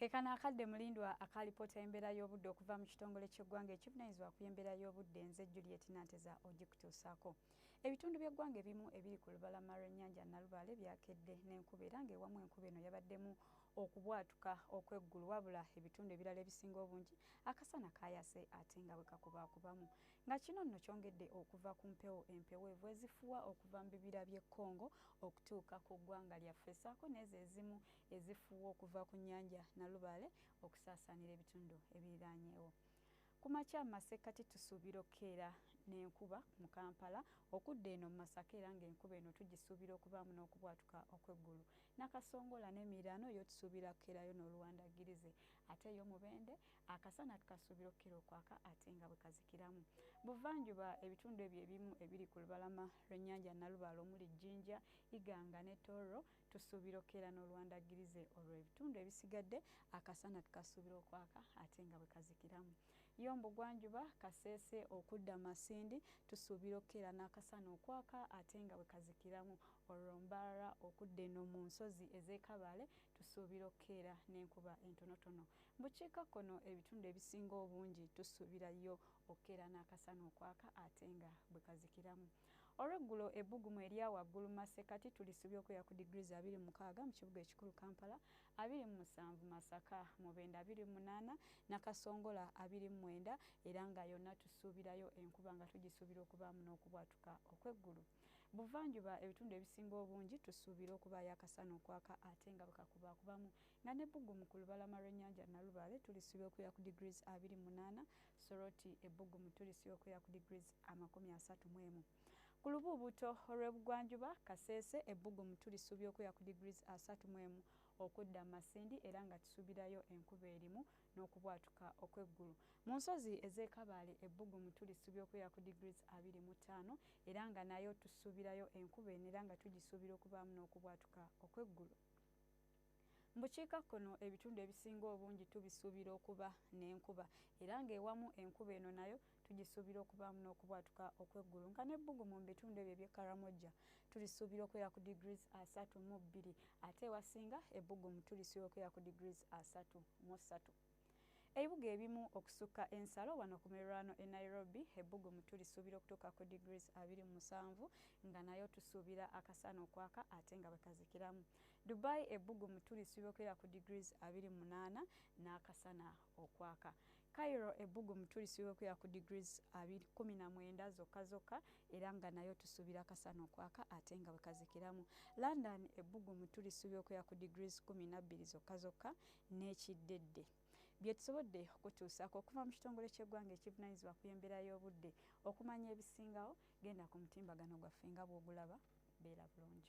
Kekano akadde mulindwa akalipoota y'embeera y'obudde okuva mu kitongole ky'eggwanga ekivunaanyizibwa ku y'embeera y'obudde. Nze Juliet Nanteza ogikutuusaako. Ebitundu by'eggwanga ebimu ebiri ku lubalama lw'ennyanja Nalubaale byakedde n'enkuba, era ng'ewamu enkuba eno yabaddemu okubwatuka okw'eggulu, wabula ebitundu ebirala ebisinga obungi akasana kaayase ate nga bwe kakubaakubamu, nga kino nno kyongedde okuva ku mpewo empeweevu ezifuwa okuva mu bibira by'e Congo okutuuka ku ggwanga lyaffe, ssaako n'ezo ezimu ezifuuwa okuva ku nnyanja Nalubaale okusaasaanira ebitundu ebiriraanyeewo. Ku makya masekkati tusuubira okukeera n'enkuba mu Kampala okudda eno mu Masaka, era ng'enkuba eno tugisuubira okubaamu n'okubwatuka okw'eggulu. Nakasongola n'emiriraano yo tusuubira kukeerayo n'oluwandagirize, ate yo Mubende akasana tukasuubira okukeera okwaka ate nga bwe kazikiramu. Buvanjuba ebitundu ebyo ebimu ebiri ku lubalama lw'ennyanja Nalubaale omuli Jinja, Iganga ne Tooro tusuubira okukeera n'oluwandagirize, olwo ebitundu ebisigadde akasana tukasuubira okwaka ate nga bwe kazikiramu. Yo Mbugwanjuba, Kasese okudda Masindi tusuubira okukeera n'akasana okwaka ate nga bwe kazikiramu, olwo Mbarara okudda eno mu nsozi ez'e Kabale tusuubira okukeera n'enkuba entonotono. Bukiikakkono ebitundu ebisinga obungi tusuubirayo okukeera n'akasana okwaka ate nga bwe kazikiramu. Olweggulo ebbugumu erya waggulu masekkati tulisuubira okubeera ku degrees 26 mu kibuga ekikulu Kampala, 27 Masaka, Mubende 28, Nakasongola 29, era nga yonna tusuubirayo enkuba nga tugisuubira okubaamu n'okubwatuka okw'eggulu. Buvanjuba ebitundu ebisinga obungi tusuubira okubaayo akasana okwaka ate nga bwe kakubaakubamu, nga n'ebbugumu ku lubalama lw'ennyanja Nalubaale tulisuubira okubeera ku degrees 28, Soroti ebbugumu tulisuubira okubeera ku degrees 31. Ku lubuubuuto olw'ebugwanjuba Kasese ebbugumu tulisuubira okubeera ku degrees 31 okudda Masindi, era nga tusuubirayo enkuba erimu n'okubwatuka okw'eggulu. Mu nsozi ez'e Kabale ebbugumu tulisuubira okubeera ku degrees 25, era nga nayo tusuubirayo enkuba eno, era nga tugisuubira okubaamu n'okubwatuka okw'eggulu. Mu bukiikakkono ebitundu ebisinga obungi tubisuubira okuba n'enkuba, era ng'ewamu enkuba eno nayo tugisuubira okubaamu n'okubwatuka okw'eggulu, nga n'ebbugumu mu bitundu ebyo eby'e Karamoja tulisuubira okubeera ku degrees 32, ate ewasinga ebbugumu tulisuubira okubeera ku degrees 33. Ebibuga ebimu okusukka ensalo wano ku miriraano e Nairobi ebbugumu tulisuubira okutuuka ku degrees 27, nga nayo tusuubira akasana okwaka ate nga bwe kazikiramu. Dubai ebbugumu tulisuubira okubeera ku degrees 28 n'akasana okwaka. Cairo ebbugumu tulisuubira okubeera ku degrees 19 zokka zokka, era nga nayo tusuubira akasana okwaka ate nga bwe kazikiramu. London ebbugumu tulisuubira okubeera ku degrees 12 zokka zokka n'ekiddedde. Bye tusobodde okutuusaako okuva mu kitongole ky'eggwanga ekivunaanyizibwa ku y'embeera y'obudde. Okumanya ebisingawo genda ku mutimbagano gwaffe nga bw'ogulaba. Beera bulungi.